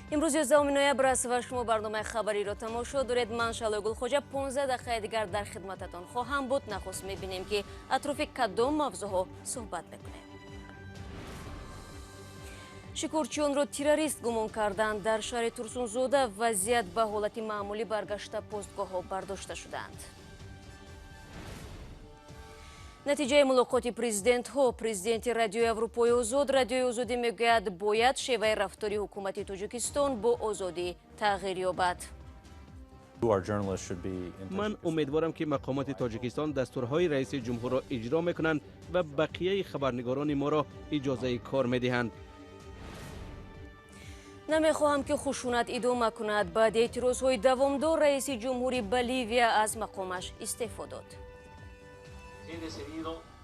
Имрӯз 11 ноябр аст ва шумо барномаи хабариро тамошо доред. Ман Шалои Гулхоҷа 15 дақиқаи дигар дар хидмататон хоҳам буд. Нахуст мебинем, ки атрофи кадом мавзӯъҳо суҳбат мекунем. Шикорчиёнро террорист гумон карданд. Дар шаҳри Турсунзода вазъият ба ҳолати маъмулӣ баргашта, постгоҳҳо бардошта шуданд. Натиҷаи мулоқоти президентҳо. Президенти Радиои Аврупои Озод, Радиои Озодӣ, мегӯяд, бояд шеваи рафтори ҳукумати Тоҷикистон бо озодӣ тағйир ёбад. Ман умедворам, ки мақомоти Тоҷикистон дастурҳои раиси ҷумҳурро иҷро мекунанд ва бақияи хабарнигорони моро иҷозаи кор медиҳанд. Намехоҳам, ки хушунат идома кунад. Баъди эътирозҳои давомдор раиси ҷумҳури Боливия аз мақомаш истеъфо дод.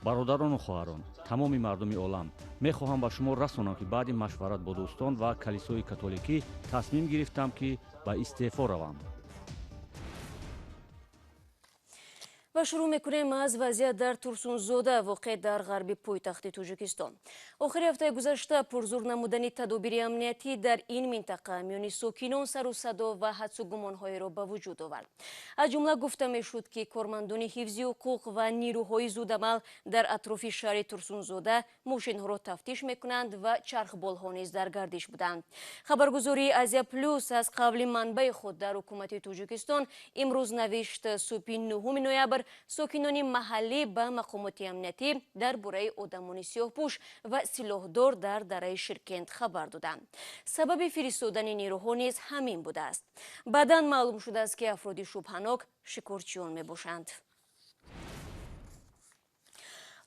Бародарону хоҳарон, тамоми мардуми олам, мехоҳам ба шумо расонам, ки баъди машварат бо дӯстон ва калисои католикӣ тасмим гирифтам, ки ба истеъфо равам. Ва шурӯъ мекунем аз вазъият дар Турсунзода, воқеъ дар ғарби пойтахти Тоҷикистон. Охири ҳафтаи гузашта пурзур намудани тадобири амниятӣ дар ин минтақа миёни сокинон сару садо ва ҳадсу гумонҳоеро ба вуҷуд овард. Аз ҷумла гуфта мешуд, ки кормандони ҳифзи ҳуқуқ ва нирӯҳои зудамал дар атрофи шаҳри Турсунзода мошинҳоро тафтиш мекунанд ва чархболҳо низ дар гардиш буданд. Хабаргузории Азия Плюс аз қавли манбаи худ дар ҳукумати Тоҷикистон имрӯз навишт: субҳи 9 ноябр сокинони маҳаллӣ ба мақомоти амниятӣ дар бораи одамони сиёҳпӯш ва силоҳдор дар дараи Ширкент хабар доданд. Сабаби фиристодани нерӯҳо низ ҳамин будааст. Баъдан маълум шудааст, ки афроди шубҳанок шикорчиён мебошанд.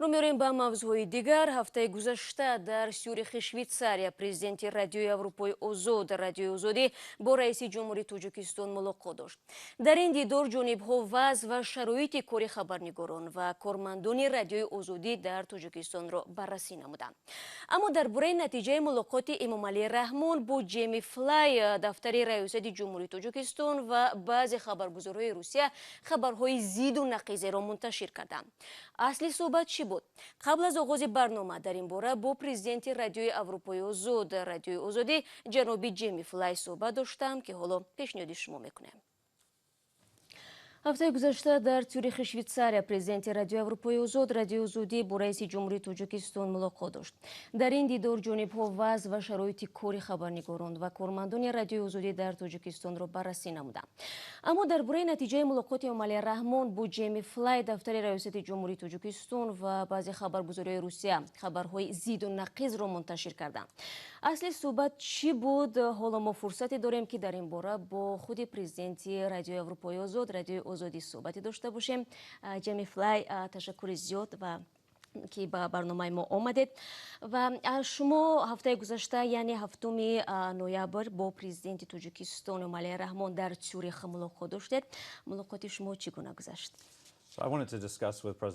Рӯ меорем ба мавзӯъҳои дигар. Ҳафтаи гузашта дар Сюрихи Швейтсария президенти Радиои Аврупои Озод, Радиои Озодӣ, бо раиси ҷумҳури Тоҷикистон мулоқот дошт. Дар ин дидор ҷонибҳо вазъ ва шароити кори хабарнигорон ва кормандони Радиои Озодӣ дар Тоҷикистонро баррасӣ намуданд. Аммо дар бораи натиҷаи мулоқоти Эмомалӣ Раҳмон бо Ҷеми Флай дафтари раёсати ҷумҳурии Тоҷикистон ва баъзе хабаргузориҳои Русия хабарҳои зиду нақизеро мунташир карданд. Асли суҳбат чӣ буд? Қабл аз оғози барнома дар ин бора бо президенти Радиои Аврупои Озод, Радиои Озодӣ, ҷаноби Ҷеми Флай суҳбат доштам, ки ҳоло пешниҳоди шумо мекунем. Ҳафтаи гузашта дар Цюрихи Швейтсария президенти Радиои Аврупои Озод, Радиои Озодӣ, бо раиси ҷумҳурии Тоҷикистон мулоқот дошт. Дар ин дидор ҷонибҳо вазъ ва шароити кори хабарнигорон ва кормандони Радиои Озодӣ дар Тоҷикистонро баррасӣ намуданд. Аммо дар бораи натиҷаи мулоқоти Эмомалӣ Раҳмон бо Ҷеми Флай дафтари раёсати ҷумҳурии Тоҷикистон ва баъзе хабаргузориҳои Русия хабарҳои зиду нақизро мунташир карданд. Асли суҳбат чӣ буд? Ҳоло мо фурсате дорем, ки дар ин бора бо худи президенти Радиои Аврупои Озод, Радиои Озодӣ суҳбате дошта бошем. Ҷеми Флай, ташаккури зиёд ва ки ба барномаи мо омадед. Ва шумо ҳафтаи гузашта, яъне 7 ноябр, бо президенти Тоҷикистон Эмомалӣ Раҳмон дар Цюрих мулоқот доштед. Мулоқоти шумо чӣ гуна гузашт?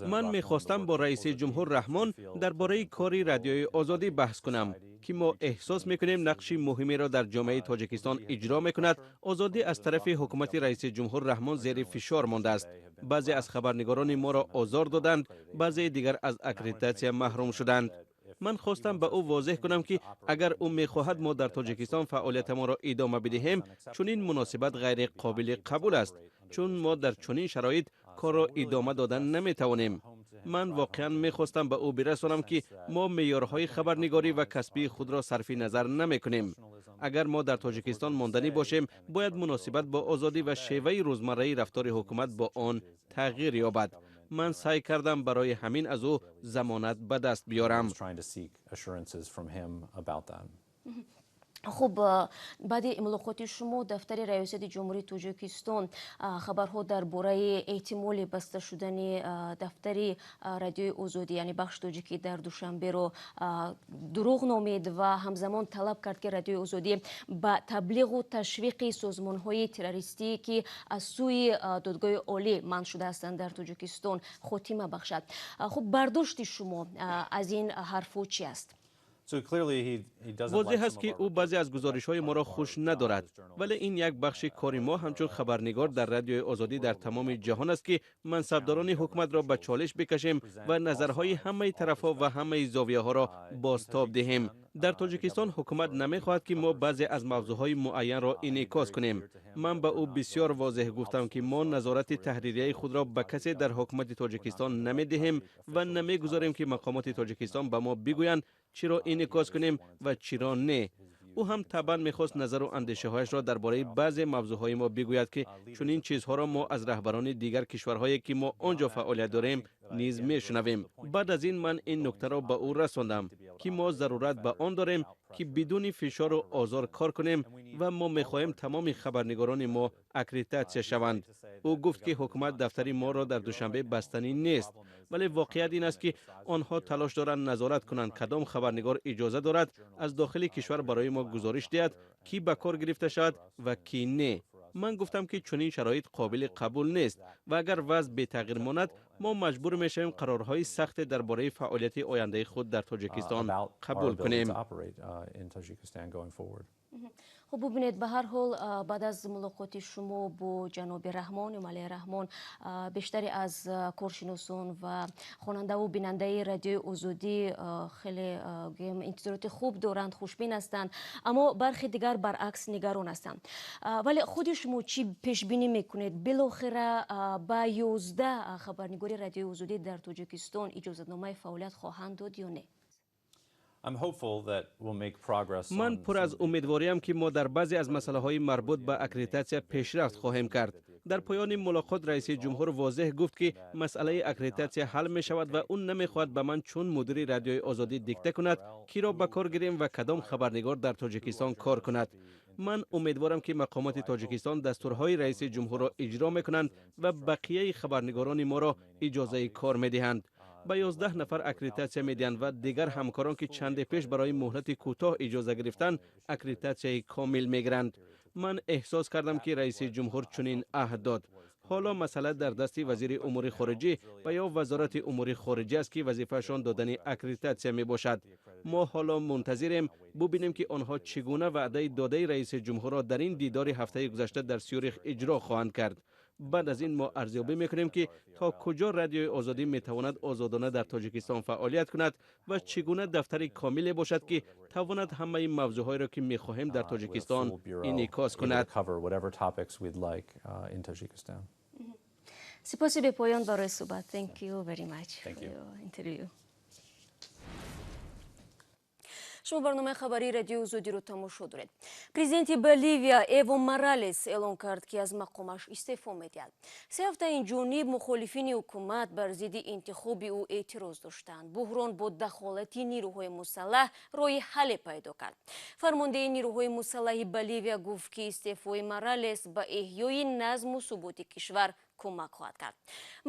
Ман мехостам бо раиси ҷумҳур Раҳмон дар бораи кори Радиои Озодӣ баҳс кунам, ки мо эҳсос мекунем нақши муҳимеро дар ҷомеаи Тоҷикистон иҷро мекунад. Озодӣ аз тарафи ҳукумати раиси ҷумҳур Раҳмон зери фишор мондааст. Баъзе аз хабарнигорони моро озор доданд, баъзеи дигар аз аккредитатсия маҳрум шуданд. Ман хостам ба ӯ возеҳ кунам, ки агар ӯ мехоҳад мо дар Тоҷикистон фаъолиятамонро идома бидиҳем, чунин муносибат ғайриқобили қабул аст, чун мо дар чунин шароит корро идома додан наметавонем. Ман воқеан мехостам ба ӯ бирасонам, ки мо меъёрҳои хабарнигорӣ ва касбии худро сарфи назар намекунем. Агар мо дар Тоҷикистон монданӣ бошем, бояд муносибат бо озодӣ ва шеваи рӯзмарраи рафтори ҳукумат бо он тағйир ёбад. Ман саъй кардам барои ҳамин аз ӯ замонат ба даст биёрам. Хуб, баъди мулоқоти шумо дафтари раёсати ҷумҳурии Тоҷикистон хабарҳо дар бораи эҳтимоли баста шудани дафтари Радиои Озодӣ, яъне бахши тоҷикӣ дар Душанберо дурӯғ номид ва ҳамзамон талаб кард, ки Радиои Озодӣ ба таблиғу ташвиқи созмонҳои террористӣ, ки аз сӯи Додгоҳи Олӣ манъ шуда ҳастанд дар Тоҷикистон, хотима бахшад. Хуб, бардошти шумо аз ин ҳарфҳо чӣ аст? Возеҳ аст, ки ӯ баъзе аз гузоришҳои моро хуш надорад, вале ин як бахши кори мо ҳамчун хабарнигор дар Радиои Озодӣ дар тамоми ҷаҳон аст, ки мансабдорони ҳукуматро ба чолиш бикашем ва назарҳои ҳамаи тарафҳо ва ҳамаи зовияҳоро бозтоб диҳем. Дар Тоҷикистон ҳукумат намехоҳад, ки мо баъзе аз мавзӯъҳои муайянро инъикос кунем. Ман ба ӯ бисёр возеҳ гуфтам, ки мо назорати таҳририяи худро ба касе дар ҳукумати Тоҷикистон намедиҳем ва намегузорем, ки мақомоти Тоҷикистон ба мо бигӯянд чиро инъикос кунем ва чиро не. Ӯ ҳам табъан мехост назару андешаҳояшро дар бораи баъзе мавзӯъҳои мо бигӯяд, ки чунин чизҳоро мо аз раҳбарони дигар кишварҳое, ки мо он ҷо фаъолият дорем, низ мешунавем. Баъд аз ин ман ин нуктаро ба ӯ расондам, ки мо зарурат ба он дорем, ки бидуни фишору озор кор кунем ва мо мехоҳем тамоми хабарнигорони мо аккредитатсия шаванд. Ӯ гуфт, ки ҳукумат дафтари моро дар Душанбе бастанӣ нест, вале воқеият ин аст, ки онҳо талош доранд назорат кунанд, кадом хабарнигор иҷоза дорад аз дохили кишвар барои мо гузориш диҳад, кӣ ба кор гирифта шавад ва кӣ не. Ман гуфтам, ки чунин шароит қобили қабул нест ва агар вазъ бетағйир монад, мо маҷбур мешавем қарорҳои сахте дар бораи фаъолияти ояндаи худ дар Тоҷикистон қабул кунем. Хуб, бубинед, ба ҳар ҳол, баъд аз мулоқоти шумо бо ҷаноби Раҳмон, Эмомалӣ Раҳмон, бештаре аз коршиносон ва хонандаву бинандаи Радиои Озодӣ хеле, гӯем, интизороти хуб доранд, хушбин ҳастанд, аммо бархе дигар баръакс нигарон ҳастанд. Вале худи шумо чӣ пешбинӣ мекунед? Билохира ба 11 хабарнигори Радиои Озодӣ дар Тоҷикистон иҷозатномаи фаъолият хоҳанд дод ё не? Ман пур аз умедвориям, ки мо дар баъзе аз масъалаҳои марбут ба аккредитатсия пешрафт хоҳем кард. Дар поёни мулоқот раиси ҷумҳур возеҳ гуфт, ки масъалаи аккредитатсия ҳал мешавад ва ӯ намехоҳад ба ман чун мудири Радиои Озодӣ дикта кунад, киро ба кор гирем ва кадом хабарнигор дар Тоҷикистон кор кунад. Ман умедворам, ки мақомоти Тоҷикистон дастурҳои раиси ҷумҳурро иҷро мекунанд ва бақияи хабарнигорони моро иҷозаи кор медиҳанд, ба 11 нафар аккредитатсия медиҳанд ва дигар ҳамкорон, ки чанде пеш барои муҳлати кӯтоҳ иҷоза гирифтанд, аккредитатсияи комил мегиранд. Ман эҳсос кардам, ки раиси ҷумҳур чунин аҳд дод. Ҳоло масъала дар дасти вазири умури хориҷӣ ва ё Вазорати умури хориҷӣ аст, ки вазифаашон додани аккредитатсия мебошад. Мо ҳоло мунтазирем бубинем, ки онҳо чӣ гуна ваъдаи додаи раиси ҷумҳурро дар ин дидори ҳафтаи гузашта дар Сюрих иҷро хоҳанд кард. Баъд аз ин мо арзёбӣ мекунем, ки то куҷо Радиои Озодӣ метавонад озодона дар Тоҷикистон фаъолият кунад ва чӣ гуна дафтари комиле бошад, ки тавонад ҳамаи мавзӯъҳоеро, ки мехоҳем, дар Тоҷикистон инъикос кунад. Сипоси бепоён барои суҳбат. Thank you very much for your interview. Шумо барномаи хабарии Радиои Озодиро тамошо доред. Президенти Боливия Эво Моралес эълон кард, ки аз мақомаш истеъфо медиҳад. 3 ҳафта ин ҷониб мухолифини ҳукумат бар зидди интихоби ӯ эътироз доштанд. Буҳрон бо дахолати нирӯҳои мусаллаҳ роҳи ҳалле пайдо кард. Фармондеҳи нирӯҳои мусаллаҳи Боливия гуфт, ки истеъфои Моралес ба эҳёи назму суботи кишвар кӯмак хоҳад кард.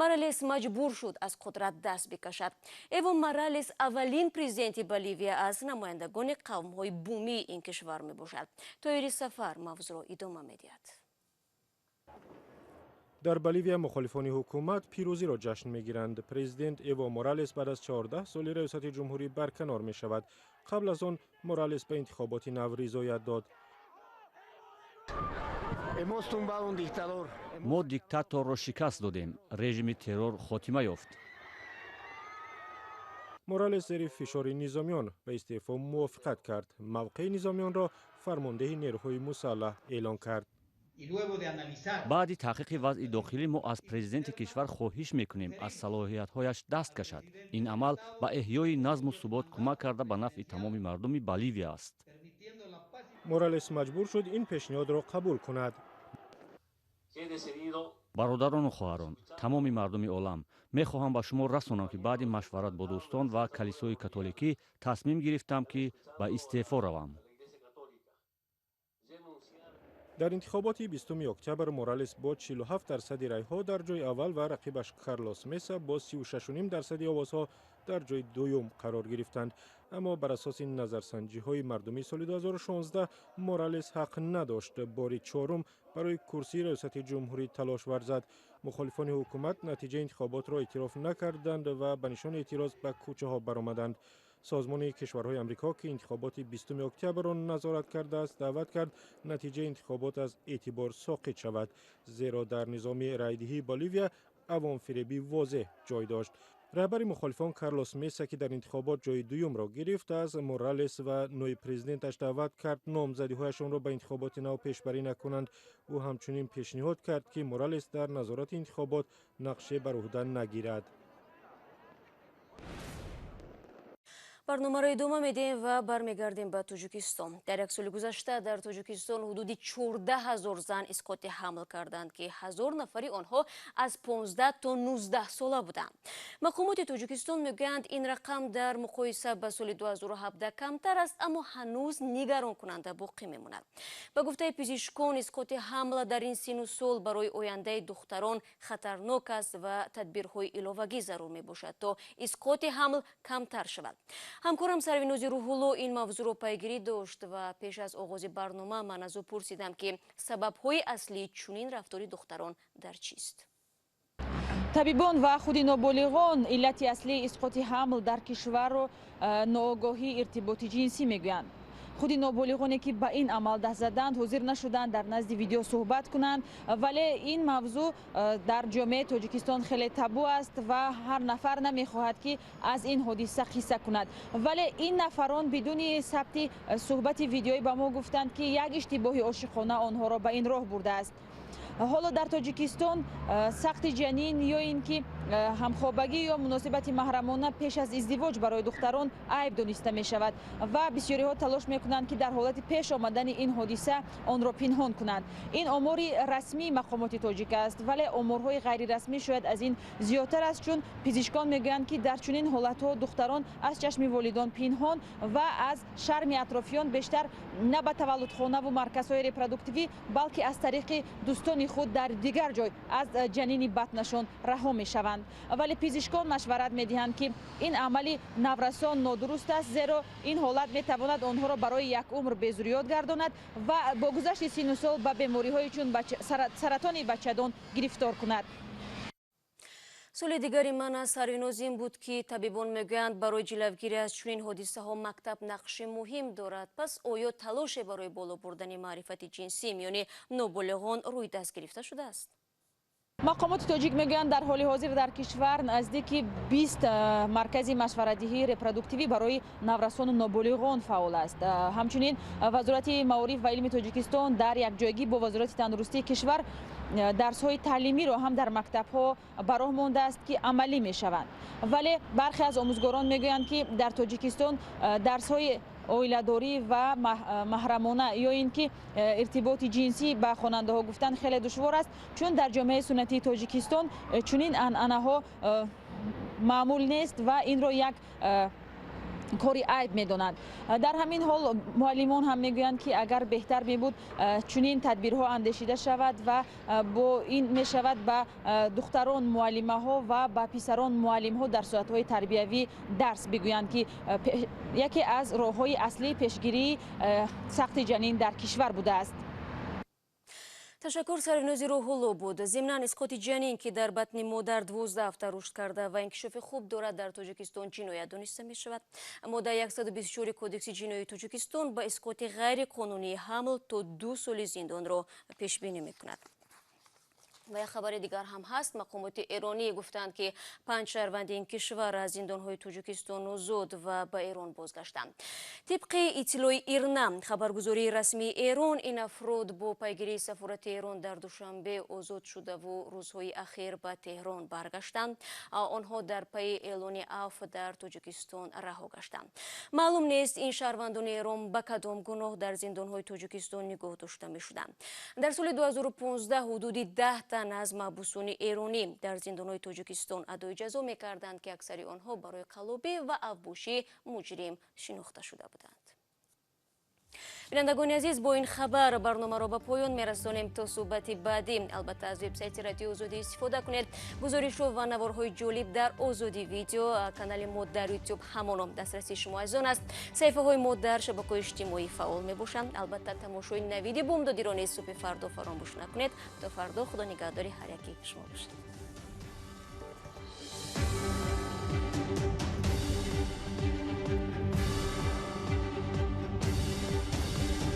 Моралес маҷбур шуд аз қудрат даст бикашад. Эво Моралес аввалин президенти Боливия аз намояндагони қавмҳои бумии ин кишвар мебошад. Тоири Сафар мавзӯъро идома медиҳад. Дар Боливия мухолифони ҳукумат пирӯзиро ҷашн мегиранд. Президент Эво Моралес баъд аз 14 соли раёсати ҷумҳурӣ барканор мешавад. Қабл аз он Моралес ба интихоботи нав ризоят дод. Мо диктаторро шикаст додем, режими террор хотима ёфт. Моралес зери фишори низомиён ба истеъфо мувофиқат кард. Мавқеи низомиёнро фармондеҳи нерӯҳои мусаллаҳ эълон кард. Баъди таҳқиқи вазъи дохилӣ мо аз президенти кишвар хоҳиш мекунем, аз салоҳиятҳояш даст кашад. Ин амал ба эҳёи назму субот кӯмак карда, ба нафъи тамоми мардуми Боливия аст. Моралес маҷбур шуд ин пешниҳодро қабул кунад. Бародарону хоҳарон, тамоми мардуми олам, мехоҳам ба шумо расонам, ки баъди машварат бо дӯстон ва калисои католикӣ тасмим гирифтам, ки ба истеъфо равам. Дар интихоботи 20 октябр Моралес бо 47% райҳо дар ҷои аввал ва рақибаш Карлос Меса бо 36,5% овозҳо дар ҷои дуюм қарор гирифтанд. Аммо бар асоси назарсанҷиҳои мардумии соли 2016 Моралес ҳақ надошт бори чорум барои курсии раёсати ҷумҳурӣ талош варзад. Мухолифони ҳукумат натиҷаи интихоботро эътироф накарданд ва ба нишони эътироз ба кӯчаҳо баромаданд. Созмони кишварҳои Амрико, ки интихоботи 20 октябрро назорат кардааст, даъват кард натиҷаи интихобот аз эътибор соқит шавад, зеро дар низоми райдиҳии Боливия авомфиребӣ возеҳ ҷой дошт. Раҳбари мухолифон Карлос Меса, ки дар интихобот ҷои дуюмро гирифт, аз Моралес ва ноиб президенташ даъват кард номзадиҳояшонро ба интихоботи нав пешбарӣ накунанд. Ӯ ҳамчунин пешниҳод кард, ки Моралес дар назорати интихобот нақше бар уҳда нагирад. Барномаро идома медиҳем ва бармегардем ба Тоҷикистон. Дар як соли гузашта дар Тоҷикистон ҳудуди 14 ҳазор зан исқоти ҳамл карданд, ки 1000 нафари онҳо аз 15 то 19 сола буданд. Мақомоти Тоҷикистон мегӯянд, ин рақам дар муқоиса ба соли 2017 камтар аст, аммо ҳанӯз нигаронкунанда боқӣ мемонад. Ба гуфтаи пизишкон, исқоти ҳамла дар ин сину сол барои ояндаи духтарон хатарнок аст ва тадбирҳои иловагӣ зарур мебошад, то исқоти ҳамл камтар шавад. Ҳамкорам Сарвинози Рӯҳулло ин мавзӯъро пайгирӣ дошт ва пеш аз оғози барнома ман аз ӯ пурсидам, ки сабабҳои аслии чунин рафтори духтарон дар чист. Табибон ва худи ноболиғон иллати аслии исқоти ҳамл дар кишварро ноогоҳии иртиботи ҷинсӣ мегӯянд. Худи ноболиғоне, ки ба ин амал даст заданд, ҳозир нашуданд дар назди видео суҳбат кунанд, вале ин мавзӯъ дар ҷомеаи Тоҷикистон хеле табу аст ва ҳар нафар намехоҳад, ки аз ин ҳодиса қисса кунад. Вале ин нафарон бидуни сабти суҳбати видеоӣ ба мо гуфтанд, ки як иштибоҳи ошиқона онҳоро ба ин роҳ бурдааст. Ҳоло дар Тоҷикистон сахти ҷанин ё ин ки ҳамхобагӣ ё муносибати маҳрамона пеш аз издивоҷ барои духтарон айб дониста мешавад ва бисёриҳо талош мекунанд, ки дар ҳолати пеш омадани ин ҳодиса онро пинҳон кунанд. Ин омори расмии мақомоти тоҷик аст, вале оморҳои ғайрирасмӣ шояд аз ин зиёдтар аст, чун пизишкон мегӯянд, ки дар чунин ҳолатҳо духтарон аз чашми волидон пинҳон ва аз шарми атрофиён бештар на ба таваллудхонаву марказҳои репродуктивӣ, балки аз тариқи дӯстони худ дар дигар ҷой аз ҷанини батнашон раҳо мешаванд. Вале пизишкон машварат медиҳанд, ки ин амали наврасон нодуруст аст, зеро ин ҳолат метавонад онҳоро барои як умр безурёт гардонад ва бо гузашти сину сол ба бемориҳои чун саратони бачадон гирифтор кунад. Суоли дигари ман аз Сарвиноз ин буд, ки табибон мегӯянд, барои ҷилавгирӣ аз чунин ҳодисаҳо мактаб нақши муҳим дорад. Пас оё талоше барои боло бурдани маърифати ҷинсӣ миёни ноболиғон рӯи даст гирифта шудааст? Мақомоти тоҷик мегӯянд, дар ҳоли ҳозир дар кишвар наздики 20 маркази машваратдиҳии репродуктивӣ барои наврасону ноболиғон фаъол аст. Ҳамчунин Вазорати маориф ва илми Тоҷикистон дар якҷоягӣ бо Вазорати тандурустии кишвар дарсҳои таълимиро ҳам дар мактабҳо ба роҳ мондааст, ки амалӣ мешаванд. Вале бархе аз омӯзгорон мегӯянд, ки дар Тоҷикистон дарсҳои оиладорӣ ва маҳрамона ё ин ки иртиботи ҷинсӣ ба хонандаҳо гуфтан хеле душвор аст, чун дар ҷомеаи суннатии Тоҷикистон чунин анъанаҳо маъмул нест ва инро як кори айб медонанд. Дар ҳамин ҳол муаллимон ҳам мегӯянд, ки агар беҳтар мебуд чунин тадбирҳо андешида шавад ва бо ин мешавад ба духтарон муаллимаҳо ва ба писарон муаллимҳо дар соатҳои тарбиявӣ дарс бигӯянд, ки яке аз роҳҳои аслии пешгирии сахти ҷанин дар кишвар будааст. Ташаккур, Сарвинози Рӯҳулло буд. Зимнан, исқоти ҷанин, ки дар батни модар 12 ҳафта рушд карда ва инкишофи хуб дорад, дар Тоҷикистон ҷиноят дониста мешавад. Моддаи 124 Кодекси ҷиноии Тоҷикистон ба исқоти ғайриқонунии ҳамл то 2 соли зиндонро пешбинӣ мекунад. Ва як хабари дигар ҳам ҳаст. Мақомоти эронӣ гуфтанд, ки 5 шаҳрванди ин кишвар аз зиндонҳои Тоҷикистон озод ва ба Эрон бозгаштанд. Тибқи иттилои Ирна, хабаргузории расмии Эрон, ин афрод бо пайгирии сафорати Эрон дар Душанбе озод шудаву рӯзҳои ахир ба Теҳрон баргаштанд. Онҳо дар пайи эълони афв дар Тоҷикистон раҳо гаштанд. Маълум нест, ин шаҳрвандони Эрон ба кадом гуноҳ дар зиндонҳои Тоҷикистон нигоҳ дошта мешуданд. Дар соли 2015 ҳудуди 10 тан аз маҳбусони эронӣ дар зиндонҳои Тоҷикистон адои ҷазо мекарданд, ки аксари онҳо барои қаллобӣ ва авбошӣ муҷрим шинохта шуда буданд. Бинандагони азиз, бо ин хабар барномаро ба поён мерасонем. То суҳбати баъдӣ, албатта, аз вебсайти Радиои Озодӣ истифода кунед. Гузоришҳо ва наворҳои ҷолиб дар Озодӣ видео, канали мо дар Ютуб ҳамоно дастраси шумо азизон аст. Саҳифаҳои мо дар шабакаҳои иҷтимоӣ фаъол мебошанд. Албатта, тамошои навиди бомдодиро низ субҳи фардо фаромӯш накунед. То фардо, Худо нигаҳдори ҳар яки шумо бошад.